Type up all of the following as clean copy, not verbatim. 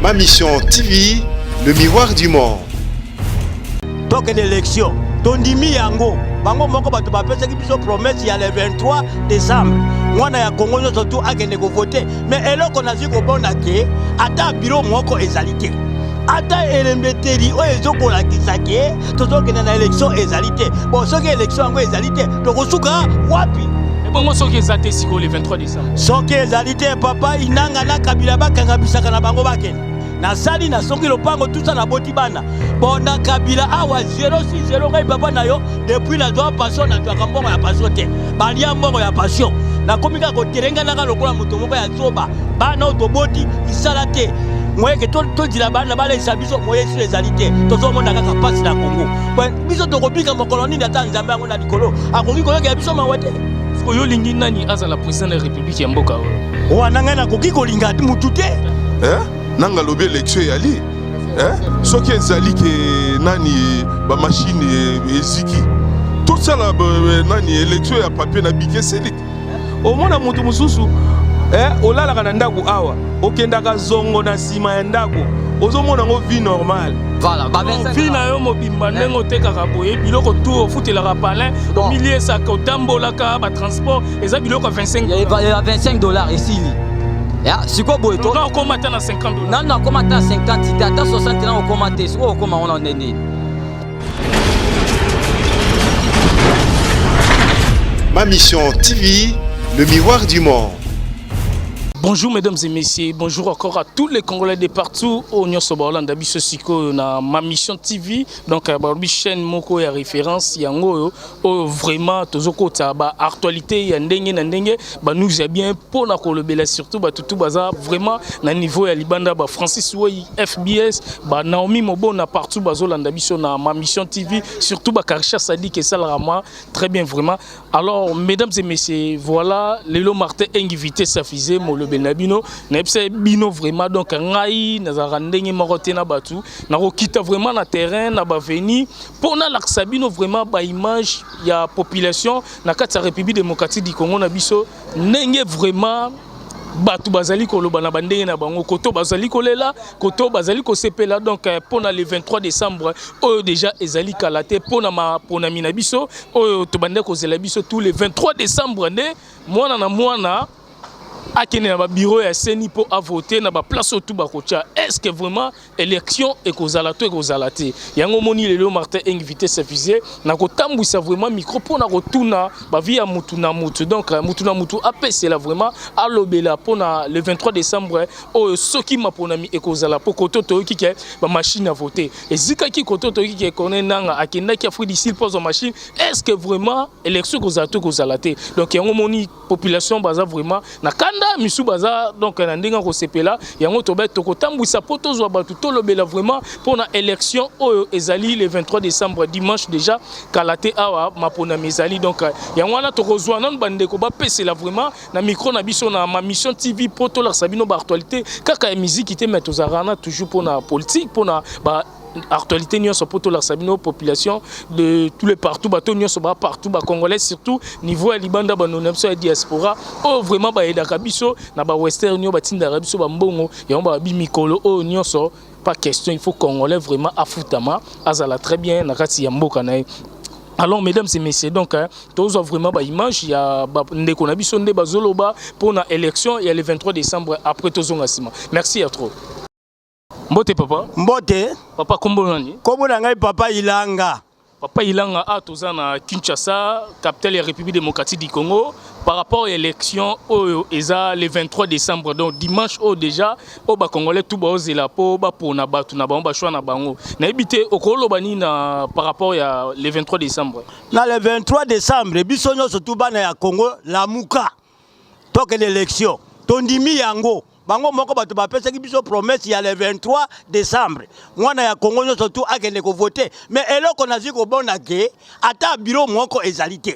Ma Mission TV, le miroir du monde. Tokende élection, tondimi yango. Bango moko bato bapesaki biso promesse ya le 23 décembre, mwana ya Kongo nyonso tu akende kovote. Mais eloko nazwi kobona ke ata biro moko ezali te, ata elembeteli oyo ezokolakisa ke tozokende na élection ezali te. Bon, soki élection yango ezali te, tokosuka wapi? Ebongo soki eza te sikoyo le 23 décembre? Soki ezali te, papa Inanga na Kabila bakanga bisaka na bango, bakende. Nasali, nasongi lopango tusa, naboti bana. Bon, na Kabila awa 060. Ngai papa na yo, depuis nazwa pension, nazwaka mbongo ya pension te. Balia mbongo ya pension. Nakomi kaka kotelenganaka lokola moto moko ya zoba. Bana oyo toboti, misala te. Moyeke tozila bana balekisa biso, moye esilo ezali te. Tozomona kaka mpasi na Kongo. Biso tokobika mokolo nini? Ata Nzambe yango na likolo akoki koyokela biso mawa te. Oyo olingi nani azala président de la République ya mboka oyo? Wana ngai nakoki kolinga mutu te. Eh? Nanga alobi élection eyali, eh? Soki ezali ke nani bamachine eziki, tosala nani élection ya papier na bic, esili te. Omona motu mosusu, eh, olalaka na ndako awa, okendaka zongo na nsima ya ndako, ozomona yango vie normale. Voilà, ba 25. Vie na yo mobimba, ndenge otekaka boye biloko tu, ofutelaka palin, omiliesaka, otambolaka batransport, eza biloko ya 25. Ya 25 $ esili. Ya sikoyo boye to Na okoma ata na 50 $. Nanu nakoma ata 50 te, ata 60 na okoma te. Sikoyo okoma wana ndenge nini? Ma Mission TV, le miroir du monde. Bonjour mesdames et messieurs, bonjour encore à tous les Congolais de partout oyo nyonso baolanda biso sikoyo na Ma Mission TV. Donc balobi chaîne moko ya référence yango oyo, oyo vraiment tozokota ba actualité ya ndenge na ndenge, ba news ya bien mpona kolobela, surtout bato tu baza vraiment na niveau ya libanda, ba Francis Wei FBS, ba Naomi Mobona, partout bazolanda biso na Ma Mission TV, surtout ba Karisha Sadik, esalaka mwa très bien vraiment. Alors mesdames et messieurs, voilà, lelo Martin Engi vitesse afise molobeli na bino. Nayebisa bino vraiment, donc ngai nazalaka ndenge moko te na bato. Nakokita vraiment na terrain, na baveni, mpo nalakisa bino vraiment baimage ya population na kati ya République démocratique du Congo na biso, ndenge vraiment bato bazali koloba na bandenge na bango, koto bazali kolela, koto bazali kosepela. Donc mpona le 23 décembre oyo déjà ezali kala te, mpona maponami na biso oyo tobandaki kozela biso tous les 23 décembre, nde mwana na mwana akende na babiro ya CENI mpo avote na baplace oyo tu bakotia. Est ce que vraiment élection ekozala to ekozala te? Yango omoni lelo Martin Eng vitesse fusée na kotambwisa vraiment micro mpona kotuna bavie ya mutu na mutu. Donc mutu na mutu apesela vraiment, alobela mpona le 23 décembre oyo, soki maponami ekozala. Mpo koto toyoki ke bamachine à voter ezikaki, koto toyoki ke Corneille Nanga akendaki Afrique du Sud mpo azwa machine. Est ce que vraiment élection ekozala to ekozala te? Donc yango omoni population baza vraiment na kanda, misu baza donc na ndenge ya kosepela. Yango tobe tokotambwisa mpo tozwa bato tolobela vraiment mpona élection oyo ezali le 23 décembre, dimanche déjà, kala te awa maponami ezali. Donc yango wana tokozwa nanu bandeko bapesela vraiment na micro na biso na Ma Mission TV, mpo tolakisa bino baactualité kaka ya miziki te, mais tozalaka na toujours mpona politique, mpona ba actualité nyonso, mpo tolakisa bino population de tous les partout, bato nyonso ba partout, bacongolais, surtout niveau ya libanda, banoni na biso ya diaspora oyo vraiment bayedaka biso na bawestern oyo batindaka biso bambongo. Yango babi mikolo oyo nyonso, pas question, il faut Congolais vraiment afutama, azala très bien na kati ya mboka na ye. Alors mesdames et messieurs, donc tozwa vraiment baimage ya bandeko na biso nde bazoloba mpona élection ya le 23 décembre. Après tozonga nsima. Merci ya trop. Mbote papa. Mbote. Papa, kombo nani? Kombo na ngai Papa Ilanga. Papa Ilanga, a toza na Kinshasa, capitale ya République démocratique du Congo, par rapport à élection oyo eza le 23 décembre, donc dimanche oyo déjà, oyo bacongolais tout baozela mpo bapona bato na bango, bachoix na bango. Nayebi te okoloba nini na par rapport ya le 23 décembre? Na le 23 décembre, biso nyonso tu bana ya Congo, lamuka, tokende élection. Tondimi yango. Bango moko bato bapesaki biso promesse ya le 23 décembre, mwana ya Kongo nyonso tu akende kovote. Mais eloko nazwi kobona ke ata biro moko ezali te,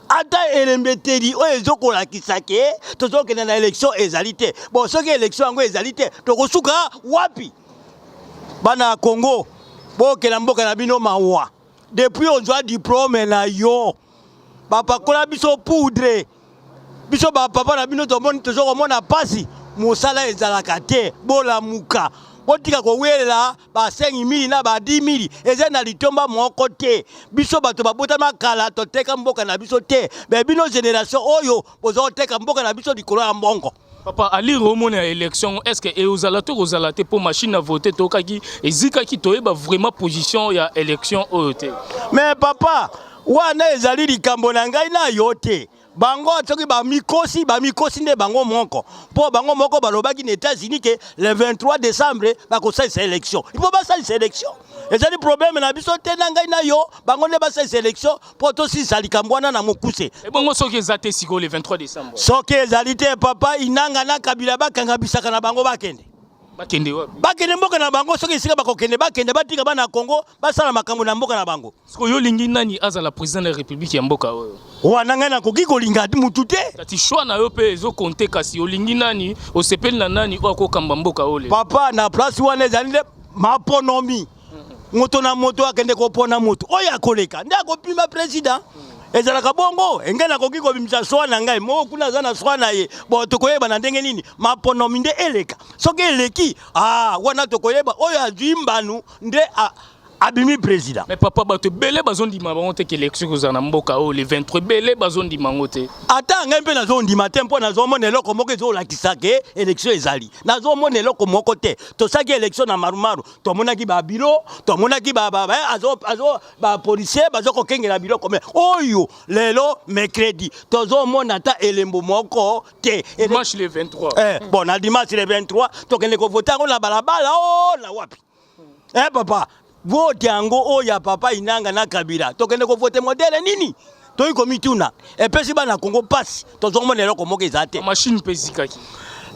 ata elembeteli oyo ezokolakisa ke tozokende na élection ezali te. Bon, soki élection yango ezali te, tokosuka wapi? Bana ya Congo, bokela mboka na bino mawa. Depuis ozwa diplôme na yo, bapakola biso poudre, biso bapapa na bino tomoni, toza komona mpasi, mosala ezalaka te. Bolamuka. Botika kowelela ba 5000 na ba 10000, eza na litomba moko te. Biso bato babotama kala toteka mboka na biso te, mais bino generation oyo boza koteka mboka na biso likolo ya mbongo. Papa alire omona ya élection, est ce que eozala to kozala te mpo machine à voter tokaki ezikaki, toyeba vraiment position ya élection oyo te? Mais papa, wana ezali likambo na ngai na yo te. Bango soki bamikosi, bamikosi nde bango moko, mpo bango moko balobaki na États-Unis ke le 23 décembre bakosalisa élection. Il faut basalisa élection, ezali problème na biso te, na ngai na yo. Bango nde basalisa élection mpo tosilisa likambo wana na mokuse. Ebongo soki eza te sikoyo le 23 décembre? Soki ezali te, papa, inanga na Kabila bakanga bisaka na bango, bakende. Bakende wapi? Bakende mboka na bango. Soki esika bakokende, bakende, batika bana ya Kongo basala makambo na mboka na bango. Sikoyo yo olingi nani azala président de la République ya mboka oyo? Wana ngai nakoki kolinga mutu te. Kati choix na yo mpe ezokonte, kasi olingi nani, osepeli na nani oyo akokamba mboka oyo lelo? Papa, na place wana ezali nde maponomi. Moto na moto akende kopona moto oyo akoleka nde akopima président. Ezalaka bongo. Ngai nakoki kobimisa choix na ngai moko, kuna aza na choix na ye. Bon, tokoyeba na ndenge nini? Maponomi nde eleka. Soki eleki, ah, wana tokoyeba oyo azwi mbanu nde abimi président. Mais papa, bato ebele bazondima bango te ke élection kozala na mboka oyo le 23. Ebele bazondima yango te. Ata ngai mpe nazondima te, mpo nazomona eloko moko ezolakisa ke élection ezali, nazomona eloko moko te. Tosalaki élection na marumaru, tomonaki babiro, tomonaki bapolicier bazo kokengela biloko, mais oyo lelo mercredi tozomona ata elembo moko te. Dimanche le 23. Bon, na dimanche le 23 tokende kovote yango na balabala o na wapi? Papa, vote yango oyo ya papa Inanga na Kabila, tokende kovote modèle nini? Toyi komituna, epesi bana Kongo mpasi. Tozomona eloko moko eza te. Machine mpe ezikaki.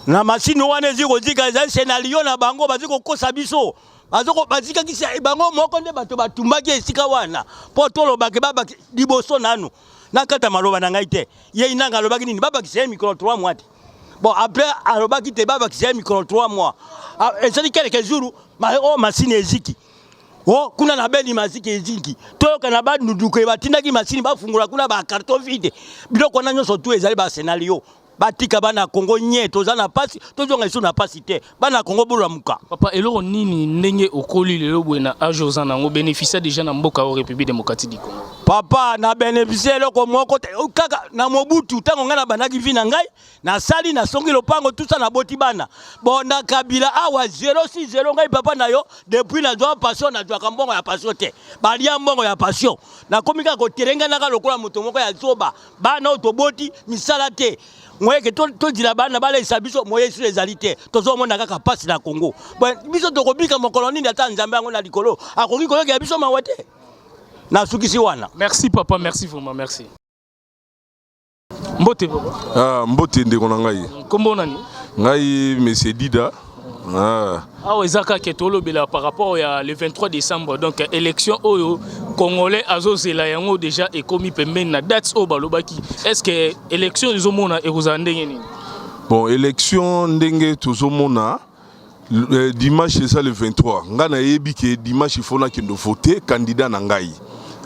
Na machine wana ezi kozika, ezali scénario na bango, bazi kokosa biso. Bazikaki bango moko nde bato batumbaki esika wana mpo tolobaki babaki liboso nanu. Nakata maloba na ngai te. Ye Inanga alobaki nini? Babakisa ye mikolo 3 mois te. Bon, après alobaki te babakisa ye mikolo 3 mois. Ezali quelques jours oyo masini eziki o kuna na beni, masiki eziki. Toyoka na banduduku batindaki masini bafungola kuna bacarton vide. Biloko wana nyonso tu ezali bascénario. Batika bana Kongo nye, toza na pasi, tozonga lisusu na pasi te. Bana Kongo, bolamuka. Papa, eloko nini ndenge okoli lelo boye na age oza nango bénéficia déjà na mboka oyo République démocratique du Congo? Papa, na bénéficie eloko moko te. Kaka na Mobutu, ntango ngai nabandaki vie na ngai, nasali, nasongi lopango tusa, naboti bana. Bon, na Kabila awa 060. Ngai papa na yo, depuis nazwa pension, nazwaka mbongo ya pension te. Balia mbongo ya pension. Nakomi kaka kotelenganaka lokola moto moko ya zoba. Bana oyo toboti, misala te. Moyeke tozila bana balesa biso, moye esu ezali te. Tozomona kaka mpasi na Kongo. Biso tokobika mokolo nini? Ata Nzambe yango na likolo akoki koyokela biso mawa te. Nasukisi wana. Merci papa, merci vraiment, merci. Mbote papa. Ah, mbote ndeko na ngai. Nkombo nani? Ngai monsieur Dida. Ah. Awa eza kaka tolobela par rapport ya le 23 décembre, donc élection oyo Congolais azozela yango déjà ekomi pembeni na date oyo balobaki. Est ce que élection ezomona ekozala ndenge nini? Bon, élection ndenge tozomona, dimanche eza le 23. Ngai nayebi ke dimanche il faut nakende voter candidat na ngai.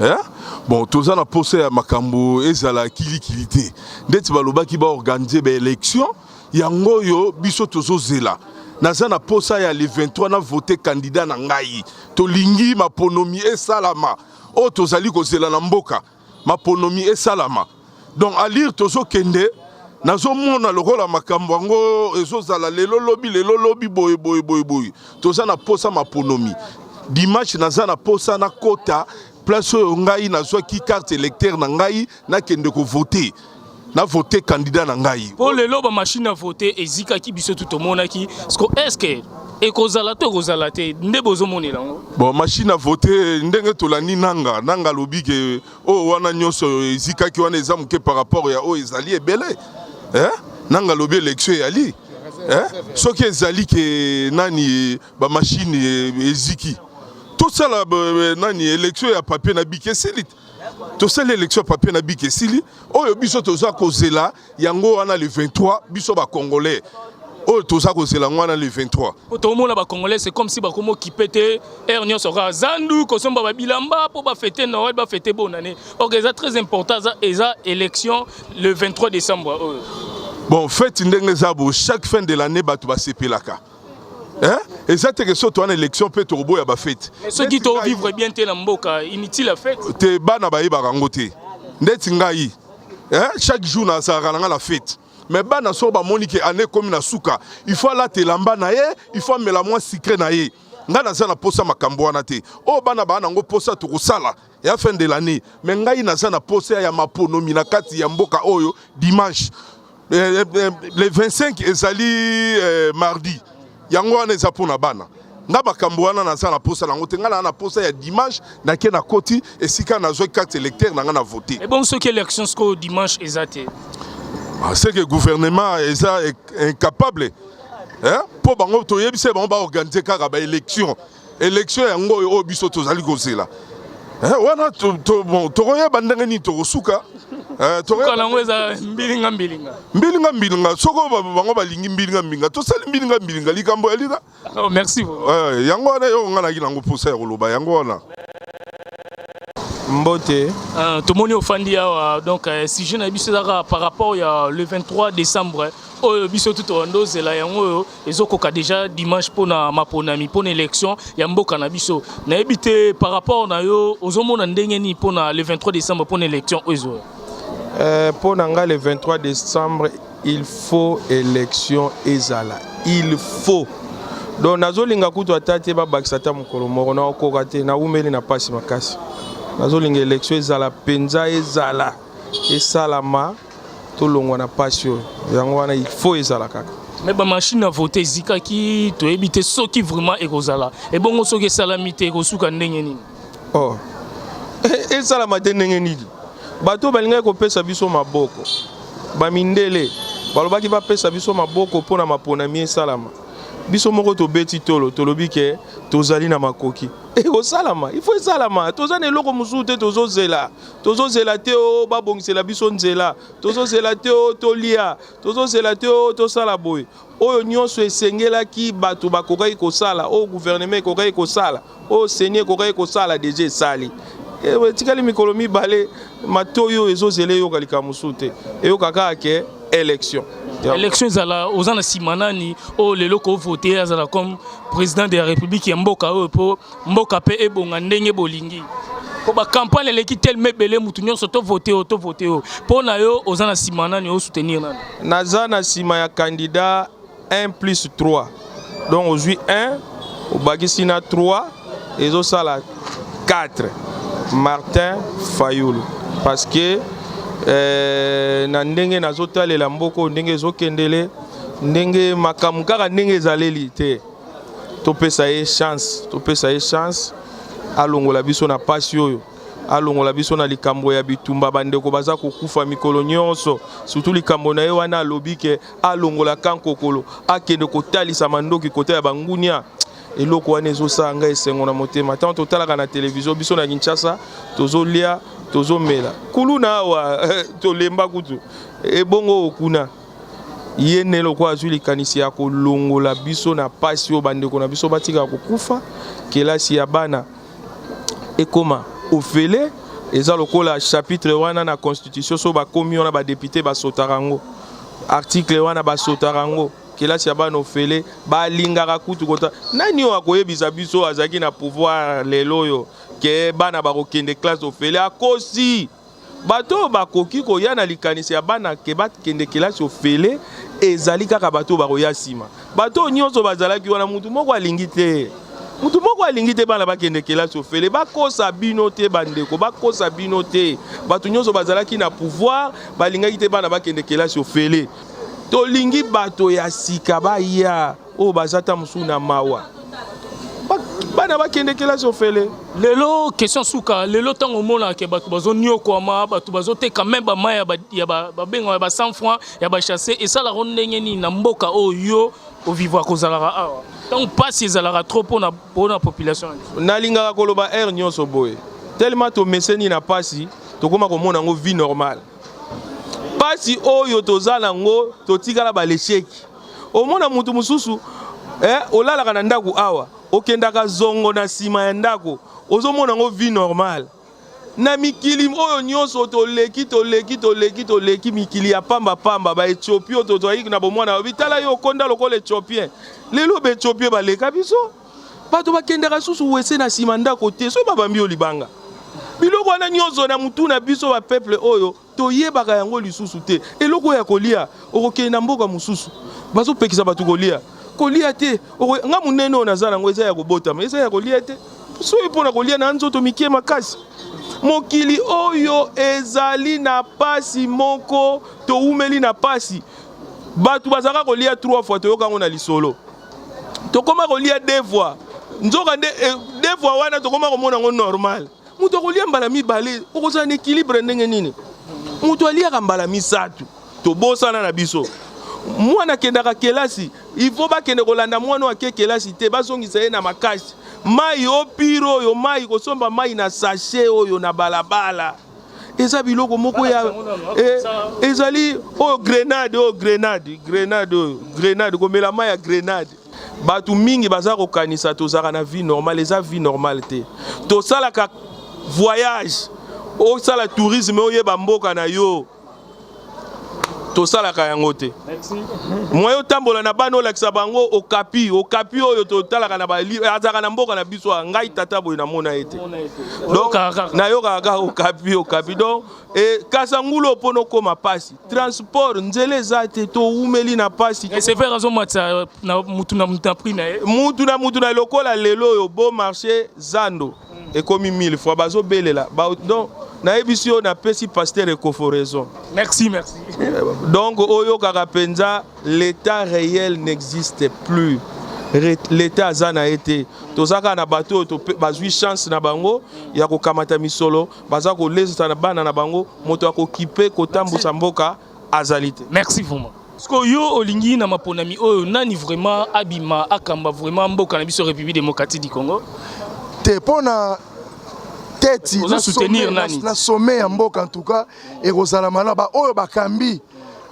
Eh? Bon, toza na posa ya makambo ezala kilikili te. Ndeti balobaki baorganize baélection yango oyo biso tozozela. Naza na posa ya le 23 na vote candidat na ngai. Tolingi maponomi esalama. Oyo tozali kozela na mboka, maponomi esalama. Donc alire tozokende, nazomona lokola makambo yango ezozala lelo lobi, lelo lobi, boye boye boye boye. Toza na posa maponomi dimanche. Naza na posa nakota place oyo ngai nazwaki carte électeur na ngai, nakende kovote, navote candidat na ngai. Mpo lelo bamachine à voter ezikaki, biso tu tomonaki. Siko est ce que ekozala to ekozala te nde bozomonela yango? Bon, machine à voter, ndenge tolandi Nanga, Nanga alobi ke oyo wana nyonso ezikaki wana eza moke par rapport ya oyo ezali ebele. Eh? Nanga alobi élection eyali. Eh? Soki ezali ke nani bamachine eziki, tosala nani élection ya papier na bic esili. Tosali élection ya papier na bic esili. Oyo biso toza kozela yango wana le 23. Biso bacongolais, oyo toza kozela yango wana le 23. Po tomona bacongolais, c'est comme si bakoma okipe te. Heure nyonso kaka zandu kosomba babilamba mpo bafete Noël, bafete bonne année. Ok, eza très important, eza élection le 23 décembre oyo. Bon, fête ndenge eza bo, chaque fin de l'année bato basepelaka. Hein? Eza te ke so toza na élection mpe tokoboya bafete. Soki tovivre bien te na mboka, inutile ya fête. Te, bana bayebaka yango te. Ndeti ngai, hein? Chaque jour nazalaka na ngai na fete, mais bana soko bamoni ke ane ekomi na suka, il faut alata elamba na ye, il faut amela mwa sucré na ye. Ngai naza na posa makambo wana te. Oyo bana baa nango posa, tokosala ya fin de l'année, mais ngai naza na posa ya maponomi na kati ya mboka oyo dimanche le 25, ezali mardi. Yango wana eza mpona bana. Nga makambo wana naza na posa nango te. Ngai naa na posa ya dimanche, nake nakoti esika nazwaki carte électeur na ngai, na vote. Ebongo soki élection sikoyo dimanche eza te? Ah, c'est que gouvernement eza incapable, hein? Mpo bango toyebisa bango baorganize kaka baélection. Élection yango oyo, oyo biso tozali kozela, wana bon, tokoyeba ndenge nini tokosuka. Suka nango eza mbilinga mbilinga. Mbilinga mbilinga. Soko bango balingi mbilinga mbilinga, tosali mbilinga mbilinga, likambo ya lina. Oh, merci. Yango wana yo nga naki nango mposa ya koloba yango wana. Mbote. Tomoni ofandi awa. Donc sujet na biso ezaka par rapport ya le 23 décembre oyo biso tu tozela yango, oyo ezokoka déjà dimanche, mpona maponami, mpona élection ya mboka na biso. Nayebi te, par rapport na yo, ozomona ndenge nini mpona le 23 décembre, mpona élection oyo ezoya? Mpo na nga, le 23 décembre, il faut élection ezala, il faut. Donc nazolinga kutu ata te babakisa ata mokolo moko, naokoka te, nawumeli na mpasi makasi. Nazolinga élection ezala mpenza, ezala, esalama, tolongwa na mpasi oyo. Yango wana il faut ezala kaka. Mais bamachine à voter ezikaki, toyebi te soki vraiment ekozala. Ebongo soki esalami te, ekosuka ndenge nini? Oh. Esalama te ndenge nini? Bato balingaki kopesa biso maboko, bamindele balobaki bapesa biso maboko mpo na maponami esalama. Biso moko tobeti tolo, tolobi ke tozali na makoki, ekosalama, il faut esalama. Toza na eloko mosusu te, tozozela, tozozela te o babongisela biso nzela, tozozela te o tolia, tozozela te o tosala boye. Oyo nyonso esengelaki bato bakokaki kosala, oyo gouvernement ekokaki kosala, oyo CENI ekokaki kosala, déjà esali. Etikali mikolo 2. Matoi oyo ezozela eyoka likambo mosusu te, eyoka kaka ke élection. Élection ezala. Oza na nsima nani oyo lelo kovote azala comme président de la République ya mboka oyo, mpo mboka mpe ebonga ndenge bolingi? Mpo bacampagne eleki telema ebele, mutu nyonso tovote oyo, tovote oyo. Mpo na yo, oza na nsima nani, osoutenir nani? Naza na nsima ya candidat 1 plus 3. Donc ozwi 1, obakisi na 3, ezosala 4, Martin Fayulu. Parce que na ndenge nazotalela mboka oyo, ndenge ezokendele, ndenge makambo kaka ndenge ezaleli te, topesa ye chance, topesa ye chance alongola biso na pasi oyo, alongola biso na likambo ya bitumba, bandeko baza kokufa mikolo nyonso. Surtout likambo na ye wana alobi ke alongola kankokolo, akende kotalisa mandoki kota ya bangunia. Eloko wana ezosala ngai esengo na motema. Ntango totalaka na televizio, biso na Kinshasa tozolia, tozomela kuluna awa, tolemba kutu. Ebongo kuna ye nde lokola azwi likanisi ya kolongola biso na pasi oyo, bandeko na biso batikaka kokufa, kelasi ya bana ekoma ofele. Eza lokola chapitre wana na constitution, so bakomi wana, badéputé basotaka yango, article wana basotaka yango, kelasi ya bana ofele. Balingaka kutu kota nani oyo akoyebisa biso azalaki na pouvoir lelo oyo ke bana bakokende classe ofele. Akosi. Bato oyo bakoki koya na likanisi ya bana ke bakende kelasi ofele ezali kaka bato oyo bakoya nsima. Bato oyo nyonso bazalaki wana, mutu moko alingi te, mutu moko alingi te bana bakende kelasi ofele. Bakosa bino te, bandeko, bakosa bino te. Bato nyonso bazalaki na pouvoir balingaki te bana bakende kelasi ofele. Tolingi bato ya sika baya oyo baza ta mosusu na mawa, bana bakende kelasi ofele. Lelo question suka. Lelo ntango omonaka bato bazoniokwama, bato bazoteka me bamai ya babengaka ya ba 100 francs ya bachasse, esalaka ndenge nini na mboka oyo yo ovivre kozalaka awa, ntango mpasi ezalaka trop mpona population na biso? Nalingaka koloba heure nyonso boye: tellement tomeseni na pasi, tokóma komona yango vie normale. Pasi oyo toza nango, totikala balesheki. Omona mutu mosusu, olalaka na ndako awa, okendaka zongo na nsima ya ndako, ozomona yango vie normale. Na mikili oyo nyonso toleki, toleki, toleki, toleki, mikili ya pamba pamba, ba Ethiopie oyo tozalaki na bomwana, balobi tala yo okonda lokola Ethiopien. Lelo ba Ethiopien baleka biso. Bato bakendaka susu wese na nsima ndako te, soki babambi yo libanga. Biloko wana nyonso na mutu na biso ba peuple oyo toyebaka yango lisusu te. Eloko oyo ya kolia, okokende na mboka mosusu, bazopekisa bato kolia. Kolia te, nga monene oyo naza nango eza ya kobotama, eza ya kolia te. Soki mpo na kolia na nzoto mikie makasi. Mokili oyo ezali na pasi moko, towumeli na pasi. Bato bazalaka kolia 3 fois, toyoka yango na lisolo. Tokoma kolia 2 fois. Nzoka nde 2 fois wana tokoma komona yango normal. Moto akolia mbala mibale, okozala na equilibre ndenge nini? Moto aliaka mbala misato, tobosana na biso. Mwana akendaka kelasi, il faut bakende kolanda mwana oyo ake kelasi te, bazongisa ye na makasi. Mai o pire oyo, mai kosomba mai na sachet oyo na balabala. Eza biloko moko ya ezali oyo grenade, oyo grenade, grenade oyo, grenade, komela mai ya grenade. Bato mingi baza kokanisa tozalaka na vie normale, eza vie normale te. Tosalaka voyage, osala tourisme, oyeba mboka na yo. Tosalaka yango te. Moyen otambola na bana olakisa bango okapi, okapi oyo totalaka na ba azalaka na mboka na biso, ngai tata boye namona ye te. Donc nayokaka kaka okapi, okapi. Donc Kasangulu oyo mpona okoma pasi, transport nzela eza te, towumeli na pasi. Receveur azomatisa na mutu na mutu na prix na ye. Mutu na mutu na lokola lelo oyo beau marché Zando ekomi 1000 fois bazobelela. Ba, donc nayebisi yo napesi pasteur Ekofo raison. Merci, merci. Donc oyokaka penza l'état réel n'existe plus. L'état aza na ye te. Toza kaka na bato oyo bazwi chance na bango ya kokamata misolo, baza kolesa na bana na bango, moto akokipe kotambusa mboka azali te. Merci vraiment. Siko yo olingi na maponami oyo nani vraiment abima akamba vraiment mboka na biso République démocratique du Congo? Te pona teti ozo soutenir nani? Na sommet ya mboka en tout cas ekozala malamu ba oyo bakambi.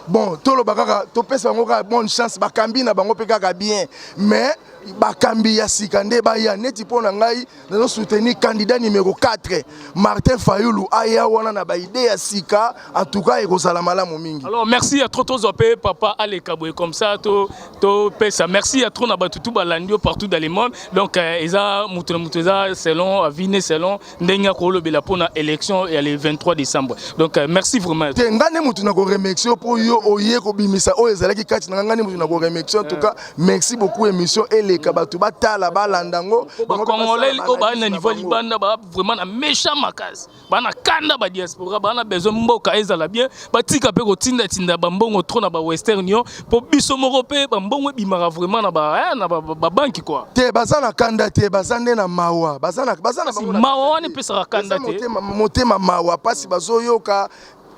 Bon, toloba kaka topesa bango kaka bonne chance, bakambi na bango pe kaka bien, mais bakambi ya sika nde baya neti mpo na ngai nazo soutenir candidat numéro 4 Martin Fayulu aya wana na ba idée ya sika, en tout cas ekozala malamu mingi. Alors merci à trop tozwa pe papa Aleka boye comme ça to to pesa merci à trop na batu tout balandi partout dans le monde. Donc eza mutu na mutu eza selon avis ne selon ndenge akolobela mpona élection ya le 23 décembre. Donc merci vraiment. Te nga nde mutu na ko remercier po yo oye kobimisa oyo ezalaki kati na nga nde mutu na ko remercier en tout cas merci beaucoup émission eleka bato batala balanda ngo. Ba Congolais oyo ba na niveau libanda ba vraiment na méchant makasi. Ba na kanda ba diaspora ba na besoin mboka ezala bien batika pe kotinda tinda ba mbongo trop na ba Western Union po biso moko pe ba mbongo ebimaka vraiment na ba, na ba, ba banque quoi. Te baza na kanda te, baza nde na mawa, baza na, baza na bango na mawa wana epesaka kanda te. Motema, motema mawa pasi bazoyoka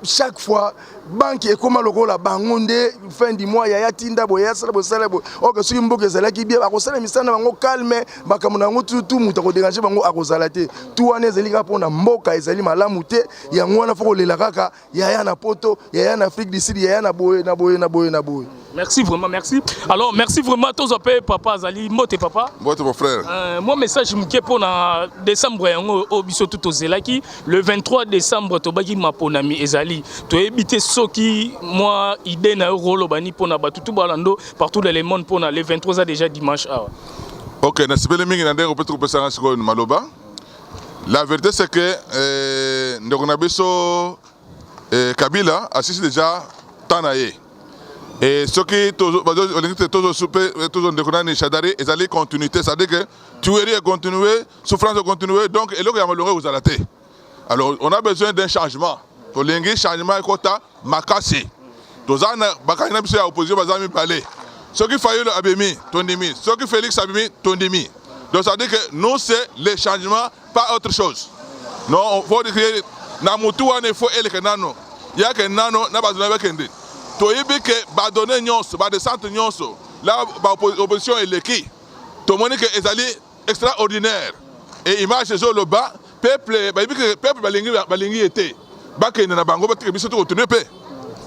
chaque fois banque ekoma lokola bango nde fin du mois yaya tinda boye yaya sala boye sala boye. Ok, soki mboka ezalaki bien bakosala misala na bango calme, makambo na yango tout tout moto akodéranger bango akozala te. Tout wana ezali kaka mpona mboka ezali malamu te, yango wana faut kolela kaka yaya na poto, yaya na Afrique du Sud, yaya na boye na boye na boye na boye. Merci vraiment, merci. Alors merci vraiment tous pe papa Azali mbote papa. Mbote mon frère. Moi message muke pour na décembre yango o biso tout ozelaki le 23 décembre tobaki maponami ezali. Toyebite soki moi idée na yo rolo bani pona batu tout balando partout dans le monde pona le 23 a déjà dimanche awa. OK, na sipele mingi na ndeko peut kopesa nga sikoyo maloba. La vérité c'est que ndeko na biso Kabila asisi déjà temps na ye. Et ce qui tozo soupe tozo ndeko nani Shadary ezali continuité, c'est-à-dire que tuerie est continuée, souffrance est continuée, donc eloko ya malonga ekozala te. Alors on a besoin d'un changement. Tolingi changement ekota makasi. Toza na bakangi na biso ya opposition baza mibale. Soki Fayulu abimi tondimi, soki Félix abimi tondimi. Donc ça veut dire que nous c'est le changement, pas autre chose. Non, faut dire que na mutu wana il faut eleka nano. Yake nano na bato na bakende. Toyebi ke ba données nyonso, ba descente nyonso, la ba opposition eleki. Tomoni ke ezali extraordinaire. Et image ezoloba peuple, bayebi ke peuple balingi, balingi ye te. Bakende na bango batika biso tokotourner pe.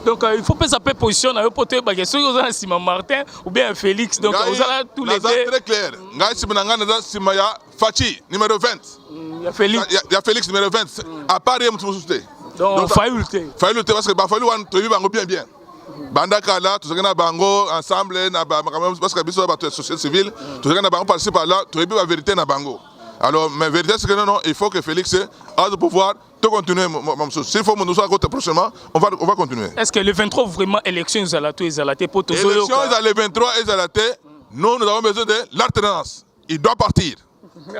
Donc il faut pesa pe position na yo po toyeba ke soki oza na sima Martin ou bien Félix. Donc Ngai, ozala tous les naza deux. très clair. Ngai sima na ngai naza sima ya Fatshi numéro 20. Ya Félix. Ya Félix numéro 20. À part ye, mutu mosusu te. Donc Fayulu te. Fayulu te, parce que ba Fayulu wana toyebi bango bien bien. Banda kala tozalaki na bango ensemble na ba makambo, parce que biso bato ya société civile, tozalaki na bango par-ci par-là, toyebi ba vérité na bango. Alors, mais vérité, c'est que non, non, il faut que Félix ait le pouvoir de continuer. S'il faut nous soit prochainement, on va continuer. Est-ce que le 23 vraiment élection ezala to ezala te, po Élection tozoyoka? Le 23 ezala te. Nous, nous avons besoin de l'alternance. Il doit partir.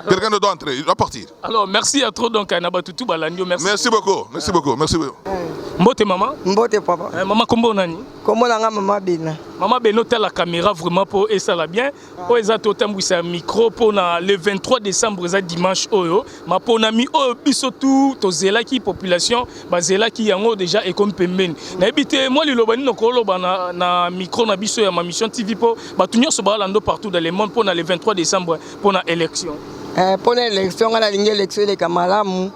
Quelqu'un doit entrer, il doit partir. Alors merci à trop, donc na batutu balandi yo, merci. Merci beaucoup, merci beaucoup, merci beaucoup. Mbote mama. Mbote papa. Mama, kombo nani? Kombo na nga mama Bena. Mama Beno, tala caméra vraiment po esala bien. Oyo eza totambwisa micro mpona le 23 décembre, eza dimanche oyo, maponami oyo biso tu tozelaki, population bazelaki yango déjà ekomi pembeni. Nayebi te mwa liloba nini okoloba na micro na biso ya Mamission TV mpo bato nyonso balanda partout dans le monde mpona le 23 décembre, mpona élection. Mpona élection, ngai nalingi élection eleka malamu,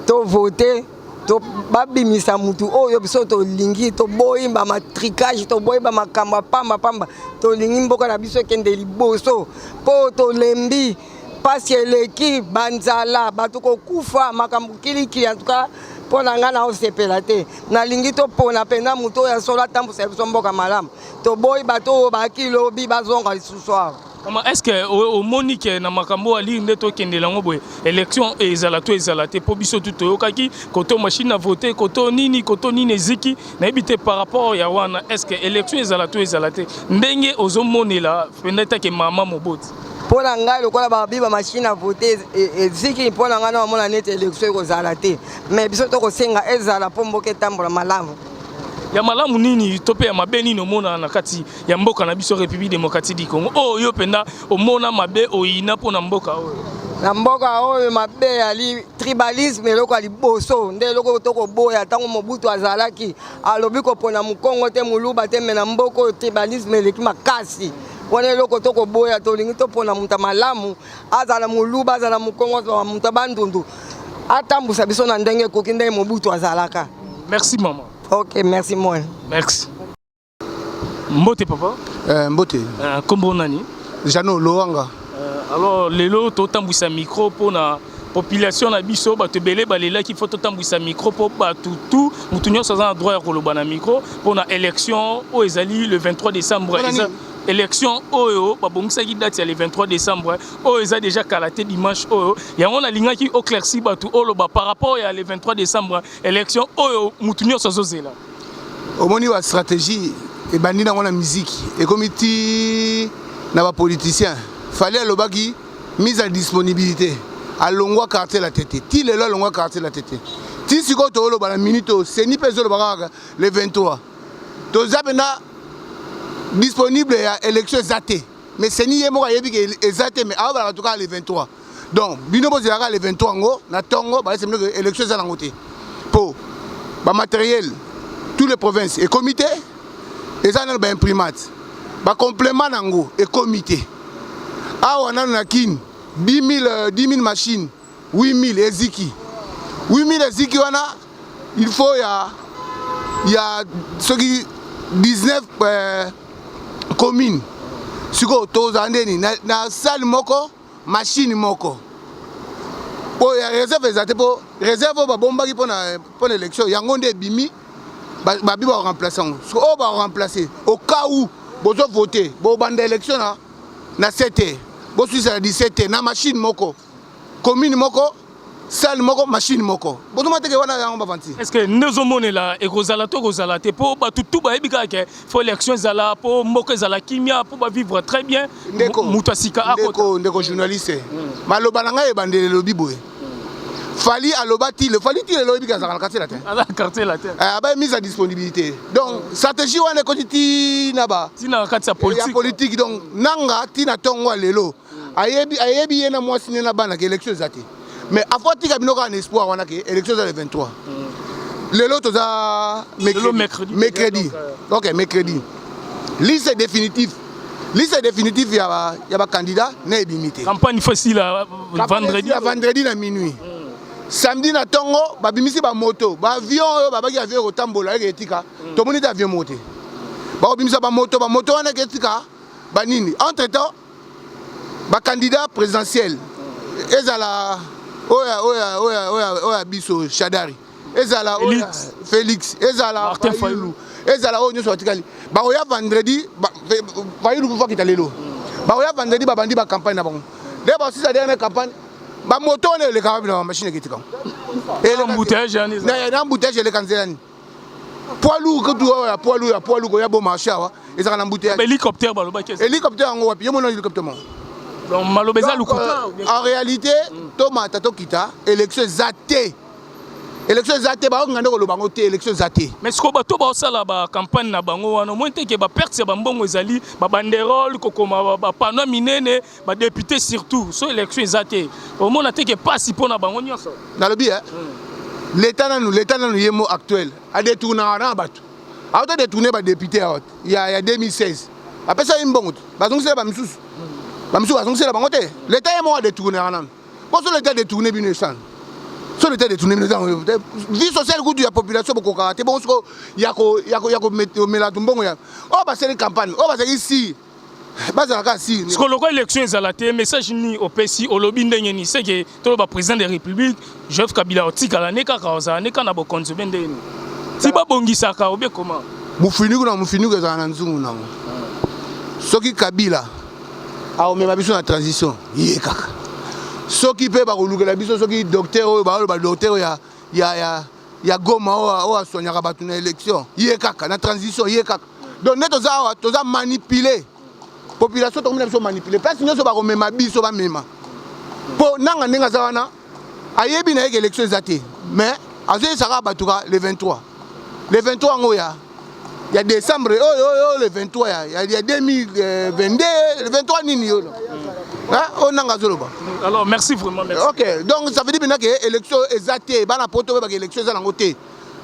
tovote to babimisa mutu oyo biso tolingi. Toboyi bamatricage, toboyi bamakambo ya pamba pamba. Tolingi mboka na biso ekende liboso, mpo tolembi pasi eleki, banzala, bato kokufa, makambo kilikili. En tout cas, mpo na ngai naosepela te. Nalingi topona mpenza motu oyo asolo atambusa biso mboka malamu. Toboyi bato oyo baki lobi bazonga lisusu awa. Mama, est ce que omoni ke na makambo alire nde tokendela yango boye, élection ezala to ezala te? Mpo biso tu toyokaki koto machine à voter, koto nini, koto nini eziki, nayebi te. Par rapport ya wana, est ce que élection ezala to ezala te, ndenge ozomonela mpenza etake mama moboti? Mpo na ngai, lokola babi bamachine à voter eziki, mpo na ngai na bamona neti élection ekozala te. Mais biso tokosenga ezala mpo mboka etambola malamu. Ya malamu nini to mpe ya mabe nini omona na kati ya mboka na biso, République démocratique du Congo, oyo yo mpenza omona mabe, oyina mpo na mboka oyo? Na mboka oyo, mabe yali tribalisme. Eloko ya liboso nde eloko oyo tokoboya. Ntango Mobutu azalaki, alobi kopona mokongo te, moluba te. Me na mboka oyo tribalisme eleki makasi. Wana eloko tokoboya. Tolingi topona moto ya malamu, azala moluba, azala mokongo, azala moto ya Bandundu, atambusa biso na ndenge ekoki, ndenge Mobutu azalaka. Merci mama. Ok, merci mwana. Merci. Mbote papa. Mbote. Kombo nani? Jano Lowanga. Alors lelo totambwisa micro mpona population na biso. Bato ebele balelaki, fo totambwisa micro mpo bato tu, motu nyonso aza na droit ya koloba na micro mpona élection oyo ezali le 23 décembre. Eza élection oyo babongisaki date ya le 23 décembre oyo eza déjà kala te, dimanche oyo. Yango nalingaki oclairci bato, oloba par rapport ya le 23 décembre, élection oyo motu nyonso azozela. Omoni, bastratégie ebandi nango na musique, ekomi ti na bapoliticien. Fally alobaki mise à disponibilité, alongwa quartier la tete ti lelo, alongwa quartier la tete ti sikoyo. Tooloba na minute oyo, CENI mpe ezoloba kaka le 23 toza mpena disponible ya élection. Eza te, mais CENI ye moko ayebi ke eza te, mais aobalaka to kaka le 23. Donc bino bozelaka le 23 yango na ntongo, bayesi bino ke élection eza nango te, mpo bamatériel tous les provinces ekomi te, eza nano baimprimante, bacomplément nango ekomi te. Awa nano na Kini 10 000, 10 000 machines, 8 000 eziki, 8 000 eziki wana. Il faut ya soki 19 commune. Sikoyo tozala ndeni na salle moko, machine moko, oyo ya réserve eza te, mpo réserve oyo babombaki mpona élection yango nde ebimi, babi baremplace yango. Oyo baremplace au cas où bozovote, bobanda élection na 7 heures, bosilisa na 17 heures, na machine moko, commune moko, salle moko, machine moko. Bozoma teke wana yango bavanti. Est ce que nde ozomonela ekozala to ekozala te? Mpo bato tu bayebi kaka ke fo élection ezala mpo mboka ezala kimia, mpo bavivre très bien. Moto ya sika akota. Ndeko journaliste, maloba na ngai ebandeli elobi boye: Fally aloba ti le Fally ti lelo oyebi ke azalaka na quartier latin. Aza quartier latin. Abaye mise à disponibilité. Donc stratégie wana ekoti ti na ba ntina kati ya ya politique. Politique. Donc nanga ti na ntongo ya lelo ayebi ye na mwasi ne na bana ke élection eza te, mais afo atika bino kaka na espoir wana ke élection eza le 23. Lelo toza Lelo mercredi. Mercredi. Ok, mercredi, liste définitive, liste définitive ya bacandidat na ebimi te. Campagne facile vendredi. Ya vendredi na minuit, samedi na ntongo babimisi bamoto, baavion oyo babaki avion ekotambola eke etika. Tomoni te avion moko te. Bakobimisa bamoto, bamoto wana eke etika banini. Entre temps, bacandidat présidentiel ezala Oyo ya biso Shadary, ezala Félix, ezala Fayulu, ezala oyo nyonso batikali, bakoya vendredi. Fayulu kufa kita lelo, bakoya vendredi, babandi bacampagne na bango nde basisa dernière campagne. Bamoto wana elekaka wapi? Na bamachine eketika na embouteillage, eleka nzela nini? Poids lourd kutu, oyo ya poids lourd, ya poids lourd koya bo marché awa, ezalaka na embouteillage. Hélicoptère balobaki. Hélicoptère yango wapi? Ye mona hélicoptère moko. Donc maloba eza lokuta. En réalité, tomata tokita, élection eza te, élection eza te. Baokinga nde koloba yango te, élection eza te. Mais sikoyo bato baosala bacampagne na bango wana, omoni te ke baperte ya bambongo ezali, babanderole, kokoma bapanneau minene, badéputé surtout? So élection eza te, omona te ke pasi mpo na bango nyonso? Nalobi l'état nanu, l'état nanu ye mo actuel adétournaka na bato, auto détourne badéputé awa ya 2016, apesaki mbongo te, bazongisela bamisusu, bamisusu bazongisela bango te. L'état ye moko adétournaka nanu. Po so l'état détourne bino esana, so l'état détourne bino, vie sociale kutu ya population bokokaka te. Bongo siko ya komela mbongo ya oyo basali campagne, oyo bazalaki sire, bazalaka sire. Sikoyo lokola élection ezala te, message nini opesi? Olobi ndenge nini? Seke toloba président de République Joseph Kabila otikala ne kaka, ozala ne kaka na bokonzi, obe ndenge nini ti babongisaka, obe comment? Mofiniku na mofiniku ezala na nzungu nango. Soki Kabila akomema biso na transition, ye kaka. Soki mpe bakolukela biso, soki docteur oyo baoloba, docteur ya Goma oyo asonyaka bato na élection, ye kaka. Na transition, ye kaka. Donc nde toza awa, toza manipulé, population tokomi na biso manipulé. Place nyonso bakomema biso, bamema mpo nanga ndenge aza wana, ayebi na ye ke élection eza te, mais azoyesaka bato ka le 23, le 23 yango ya décembre oyo oyo, le 23 ya 2022, le 23 nini oyo oyo nanga azoloba. Alors merci vraiment, merci. Ok, donc ça veut dire maintenant ke élection eza te. Bana poto oyebaka élection eza nango te.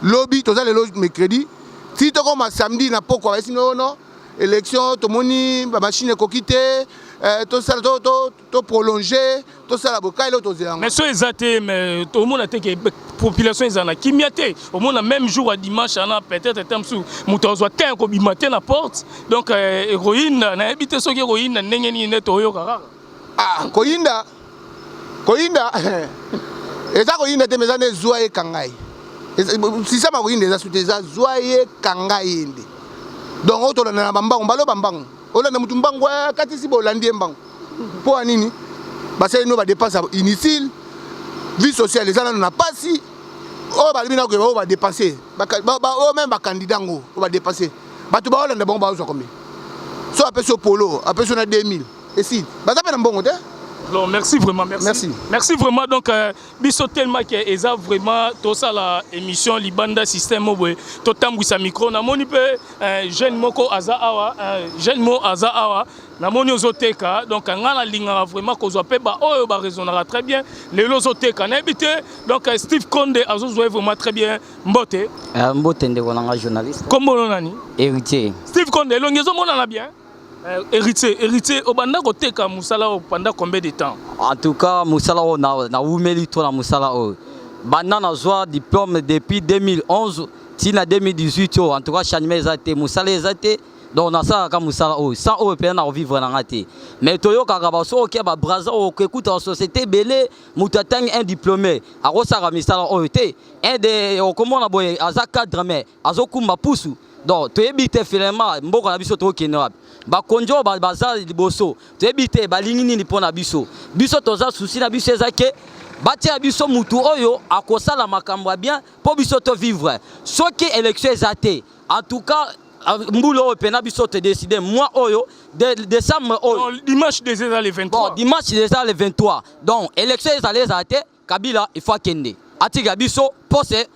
Lobi, toza lelo mercredi, ti tokoma samedi na pokwa, bayesi nono élection, tomoni bamachine ekoki te, tosala toprolonge, tosala bokai eloko tozela yango. Mais so eza te, mais omona te ke population eza na kimia te? Omona même jour ya dimanche wana, peut-être te mosusu moto azwa te kobima te na porte. Donc ekoyinda, nayebi te soki ekoyinda ndenge nini nde toyoka kaka. Ah, koyinda, koyinda eza koyinda te, mais eza nde zwa ekanga ye. Système ya koyinda eza su te, eza zwa ye, kanga ye nde. Donc oyo tolanda na bambango, baloba mbango, olanda mutu mbango, katisi bolandi ye mbango. Mpo ya nini? Basali no badepense inutile, vie sociale eza nano na pasi. Oyo balobi na koyeba, oyo badepense, oyo même bacandidat ngo oyo badepense, bato baolanda bango bazwa combien? So apesi yo polo, apesi yo na 2000, esi baza mpe na mbongo te. Alors, merci vraiment, merci. Merci. Merci vraiment. Donc, biso tellement que eza vraiment tosala émission libanda, système boye, totambwisa micro. Namoni pe jeune moko aza awa, jeune mo aza awa. Namoni ozoteka. Donc nga nalingaka vraiment kozwa mpe ba oyo baraisonnaka très bien. Lelo ozoteka, nayebi te. Donc Steve Konde azozwa vraiment très bien. Mbote. Mbote ndeko nanga journaliste. Kombo nani? Héritier. Steve Konde, elongi ezomonana bien. Héritier, héritier, obanda koteka mosala oyo pendant combien de temps? En tout cas, mosala oyo nawumeli to na mosala oyo banda nazwa diplôme depuis 2011 ntina 2018 oyo. En tout cas, changement eza te, mosala eza te. Donc nasalaka mosala oyo, sans oyo mpenza na kovivre na nga te. Mais toyokaka baso okia babraza, okekuta basociété ebele, moto atangi, un diplômé akosalaka misala oyo te. Un de okomona boye aza cadre, mais azokumba pusu. Donc toyebi te finalement mboka na biso tokokende wapi. Bakonzi oyo baza liboso, toyebi te balingi nini mpo na biso. Biso toza, souci na biso eza ke batia biso mutu oyo akosala makambo ya bien mpo biso tovivre. Soki élection eza te, en tout cas mbula oyo mpena biso todécide, mois oyo de décembre oyo. Dimanche déjà eza le 23. Bon, dimanche déjà le 23. Donc élection ezala, ezala te, Kabila il faut akende, atika biso poste.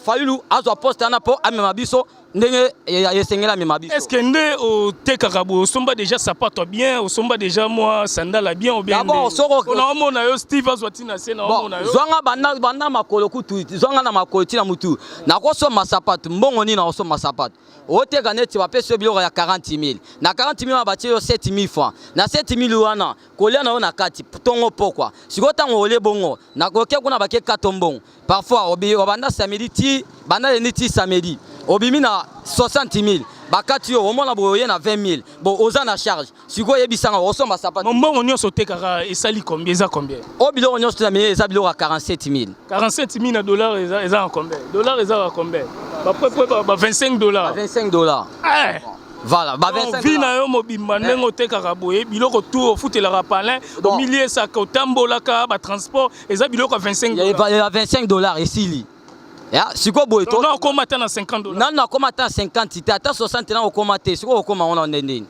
Fayulu azwa poste wana mpo amema biso ndenge esengeli amema biso. Est ce que nde otekaka boye, osomba déjà sapato bien, osomba déjà mwa sandala bien, ou bien? D'abord, soko naomona yo, Steve azwa ntina se, naomona yo. Zwanga banda, banda makolo kutu, zwanga na makolo ntina mutu. Nakosomba sapato mbongo nini? Nakosomba sapato, oteka neti bapesi yo biloko ya 40 000, na 40 000 wana batie yo 7 000 francs. Na 7 000 wana, kolia na yo na kati ntongo pokwa. Sikoyo ntango olie bongo, nakoke kuna bake kato mbongo. Parfois obanda samedi ti banda lundi ti samedi, obimi na 60 000. Bakati yo omona boye oye na 20000, bon oza na charge. Sikoyo oyebisanga osomba sapato. Mbongo nyonso otekaka esali combien, eza combien? O biloko nyonso na mie eza biloko ya 47000. 47000 na dollar eza eza na combien? Dollar eza na combien? Ba peu près ba 25 $. 25 $. Eh. Voilà, ba 25. Vie na yo mobimba, ndenge otekaka boye biloko tu, ofutelaka palin, omiliesaka, otambolaka, batransport, eza biloko ya 25. Ya 25 $ esili. Ya sikoyo boye to okóma ata na 50 $. Nanu nakóma ata na 50 te, ata 60 na okóma te. Sikoyo okóma wana nde ndeni?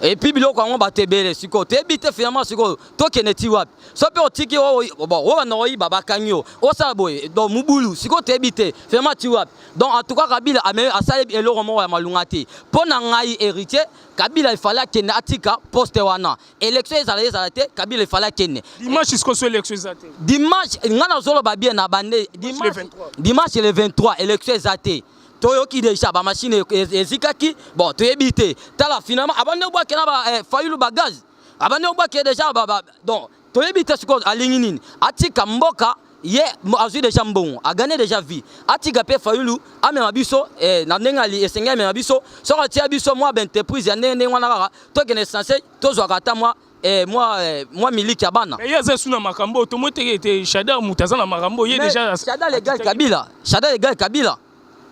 Et puis biloko yango bato ebele. Sikoyo toyebi te finalement sikoyo tokende ti wapi. So mpe otiki bon, oyo banda koyiba, bakangi yo, osala boye, donc mobulu. Sikoyo toyebi te finalement ti wapi. Donc en tout cas, Kabila asali eloko moko ya malunga te. Mpo na ngai Héritier, Kabila efale akende, atika poste wana. Élection ezala ezala te, Kabila efale akende. Dimanche sikoyo so élection eza te? Dimanche, ngai nazoloba bien na bande, dimanche, dimanche le 23, élection eza te. Toyoki déjà bamachine ezikaki. Bon, toyebi te. Tala, finalement abandi obwake na ba Fayulu bagaz, abandi obwake déjà ba, donc toyebi te sikoyo alingi nini. Atika mboka, ye azwi déjà mbongo, agagner déjà vie. Atika mpe Fayulu amema biso na ndenge esengeli amema biso. Soki atia biso mwa baentreprise ya ndenge ndenge wana kaka, tokende censé tozwaka ata mwa miliki ya bana. Ye aza su na makambo oyo tomoi teke ete Shadary moto aza na makambo ye déjà. Shadary égal Kabila, Shadary égal Kabila.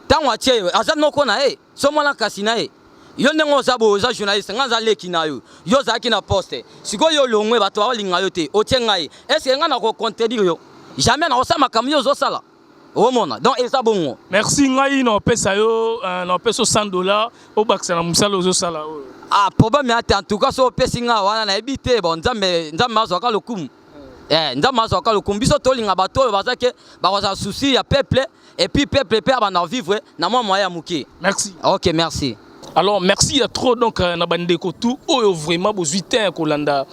Ntango atie, aza noko na ye, so mwana kasi na ye. Yo ndenge oza boye, oza journaliste, ngai aza leki na yo. Yo ozalaki na poste, sikoyo yo olongwe, bato baolinga yo te, otie ngai. Est-ce ngai nakocontredire yo? Jamais nakosala makambo yo ozosala, omona. Donc eza bongo. Merci. Ngai na opesa yo, na opesa 100 $ obakisa na mosala ozosala oyo. Ah, problème ya te. En tout cas, so opesi nga wana, nayebi te. Bon, Nzambe, Nzambe azwaka lokumu, Nzambe azwaka lokumu. Biso tolinga bato oyo baza ke bakozala souci ya peuple, et puis peuple mpe abanda vivre na mwa moyen ya moke. Merci. Ok, merci. Alors merci ya trop. Donc na bandeko tout oyo vraiment bozwi temps ya kolanda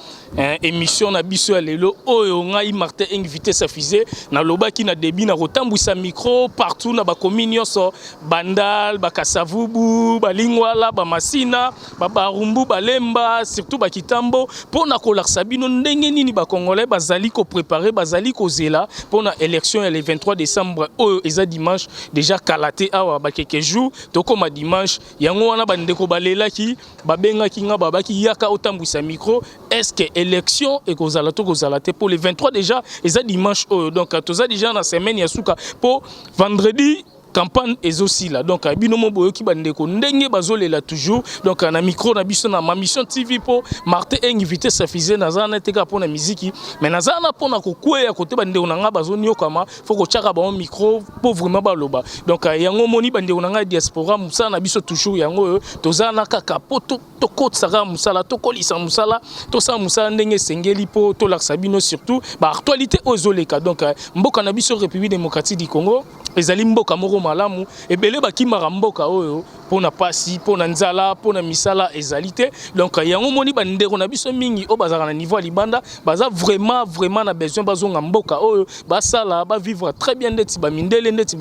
émission na biso ya lelo oyo, ngai Martin Eng Vitesse ya Fusée, nalobaki na début na kotambwisa micro partout na bakomi nyonso, Bandal, Bakasavubu, Balingwala, Bamasina, Babarumbu, Balemba, surtout Bakitambo, mpo na kolakisa bino ndenge nini Bacongolais bazali kopréparer, bazali kozela mpo na élection ya le 23 décembre oyo eza dimanche. Déjà kala te awa, baquelques jours tokóma dimanche. Yango wana bandeko balelaki, babengaki nga, babaki yaka otambwisa micro. Est-ce que élection ekozala to kozala te pour le 23? Déjà eza dimanche oyo, donc toza déjà na semaine ya suka mpo vendredi campagne ezosila. Donc bino mo boyoki bandeko ndenge bazolela toujours. Donc na micro na biso na Ma Mission TV, mpo Martin Eng Vitesse Fusée, naza na te kaka mpo na miziki, mais naza na mpo na kokweya kote bandeko na nga bazoniokama, faut kotiaka bango micro mpo vraiment baloba. Donc yango omoni bandeko na ngai diaspora, mosala na biso toujours yango oyo toza na kaka mpo tokotisaka mosala, tokolisa mosala, tosala mosala ndenge esengeli mpo tolakisa bino surtout baactualité oyo ezoleka. Donc mboka na biso République démocratique du Congo ezali mboka moko malamu. Ebele bakimaka mboka oyo mpona pasi, mpona nzala, mpona misala ezali te. Donc yango moni bandeko na biso mingi oyo bazalaka na niveau ya libanda baza vraiment vraiment na besoin bazonga mboka oyo, basala, bavivre très bien ndeti bamindele, ndeti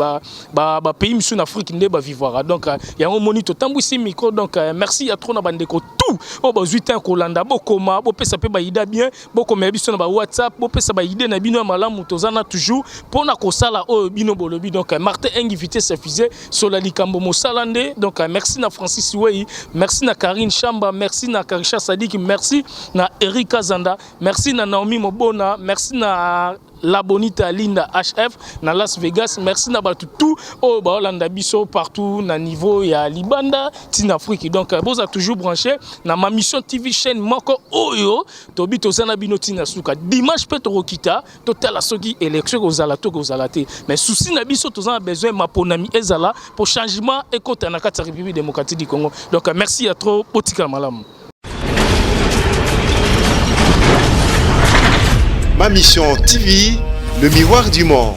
bapays misusu na Afrique nde bavivwaka. Donc yango moni totambwisi micro. Donc merci ya trop na bandeko tout oyo bazwi temps kolanda. Bokoma, bopesa mpe baidées bien, bokomela biso na bawhatsapp, bopesa baidées na bino ya malamu. Toza na toujours mpona kosala oyo bino bolobi. Donc Martin Engi Vitesse Fusée, sola likambo mosala nde. Donc merci na Francis Wei, merci na Karine Chamba, merci na Karisha Sadiki, merci na Erika Zanda, merci na Naomi Mobona, merci na La Bonita Linda HF na Las Vegas, merci na bato tout oyo baolanda biso partout na niveau ya libanda tina Afrique. Donc boza toujours branché na Ma Mission TV, chaîne moko oyo tobi toza na bino ntina suka. Dimanche mpe tokokita, totala soki élection ekozala to ekozala te. Mais souci na biso, toza na besoin maponami ezala po changement ekota na kati ya République démocratique du Congo. Donc merci ya trop, botikala malamu. Ma Mission TV, le miroir du monde.